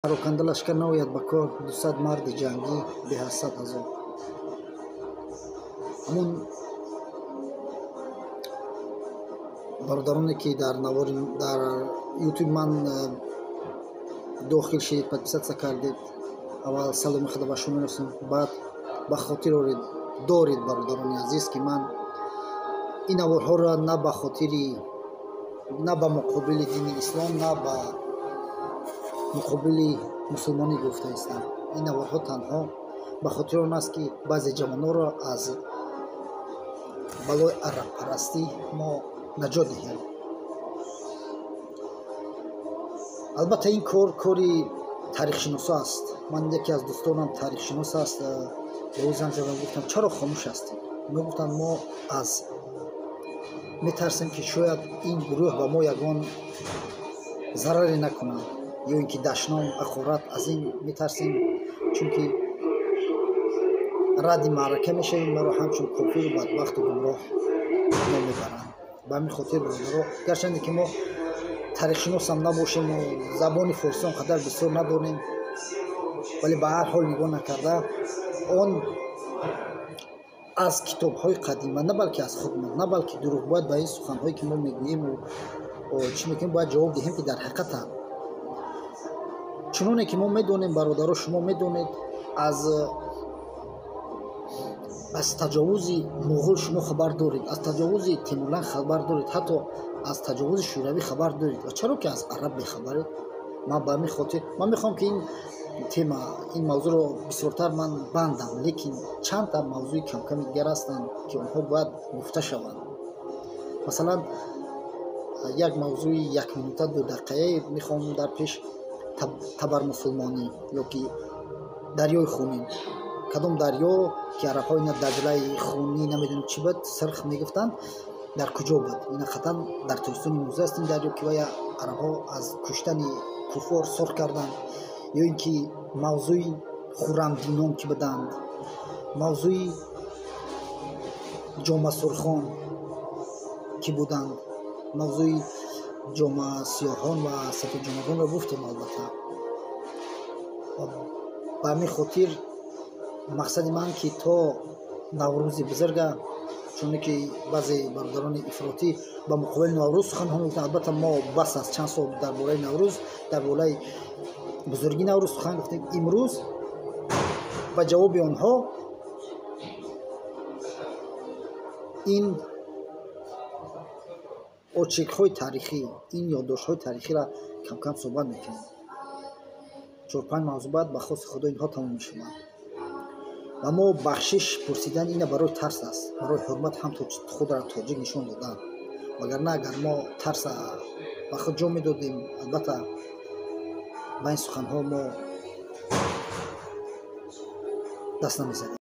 Пароканда лашкар наояд ба кор, 200 марди ҷангӣ беҳ аз 100 ҳазор. Ҳамун бародароне, ки дар навори дар ютуб ман дохил шидед, подписаться кардед, аввал саломи худо ба шумо мерасонам. Баъд ба хотир оред, доред, бародарони азиз, ки ман ин наворҳоро на ба хотири, на ба муқобили дини ислом, на ба муқобили мусулмонӣ гуфта истам. Ин наворҳо танҳо ба хотири он аст, ки баъзе ҷавононро аз балои арабпарастӣ мо наҷот диҳем. Албатта, ин кор кори таърихшиносо аст. Ман яке аз дӯстонам таърихшинос аст, ба ӯ занг задам, гуфтам: «Чаро хомӯш ҳастед?» Онҳо гуфтанд: «Мо аз метарсем, ки шояд ин гурӯҳ ба мо ягон зараре накунанд ё ин ки дашном, ҳақорат, аз ин метарсем, чунки радди маърака мешавем, моро ҳамчун кофиру бадбахту гумроҳ ном мебаранд». Ба ҳамин хотир, бародаро, гарчанде ки мо таърихшиносам набошему забони форсӣ он қадар бисёр надонем, вале ба ҳар ҳол нигоҳ накарда, он аз китобҳои қадима, на балки аз худмон, на балки дурӯғ, бояд ба ин суханҳое, ки мо мегӯему чӣ мекунем, бояд ҷавоб диҳем, ки дар ҳақиқатан чуноне ки мо медонем, бародаро, шумо медонед, аз таҷовузи муғул шумо хабар доред, аз таҷовузи Темурлан хабар доред, ҳатто аз таҷовузи Шӯравӣ хабар доред, ва чаро ки аз араб бехабаред? Ман ба ҳамин хотир ман мехоҳам, ки ин тема, ин мавзӯъро бисёртар ман бандам, лекин чандта мавзӯи камками дигар ҳастанд, ки онҳо бояд гуфта шаванд. Масалан, як мавзӯи якминута, 2 дақиқае мехоҳам дар пеш: табармусулмонӣ ё ки дарёи хунин. Кадом дарё, ки арабҳо ина Даҷлаи хунӣ, намедонам чӣ буд, сирх мегуфтанд, дар куҷо буд? Ина хатан дар Тоҷикистони имрӯза аст ин дарё, ки вая арабҳо аз куштани куффор сурх карданд. Ё ин ки мавзӯи хуррамдинон ки буданд, мавзӯи ҷомасурхон ки буданд, мавзӯи ҷомасиёҳон ва сафедҷомагонро гуфтем, албатта. Ба ҳамин хотир мақсади ман, ки то Наврӯзи бузурга, чуне ки баъзе бародарони ифротӣ ба муқобили Наврӯз суханҳо мегуфтанд, албатта, мо бас аст, чанд сол дар бораи Наврӯз, дар бораи бузургии Наврӯз сухан гуфтем. Имрӯз ба ҷавоби онҳо ин очеркҳои таърихӣ, ин ёддоштҳои таърихиро камкам суҳбат мекунем. Чорпанҷ мавзӯъ, баъд ба хости Худо инҳо тамом мешаванд. Ва мо бахшиш пурсидан ина барои тарс аст, барои ҳурмат, ҳам худро тоҷик нишон додан. Вагарна агар мо тарса ба худ ҷо медодем, албатта, ба ин суханҳо мо даст намезадем.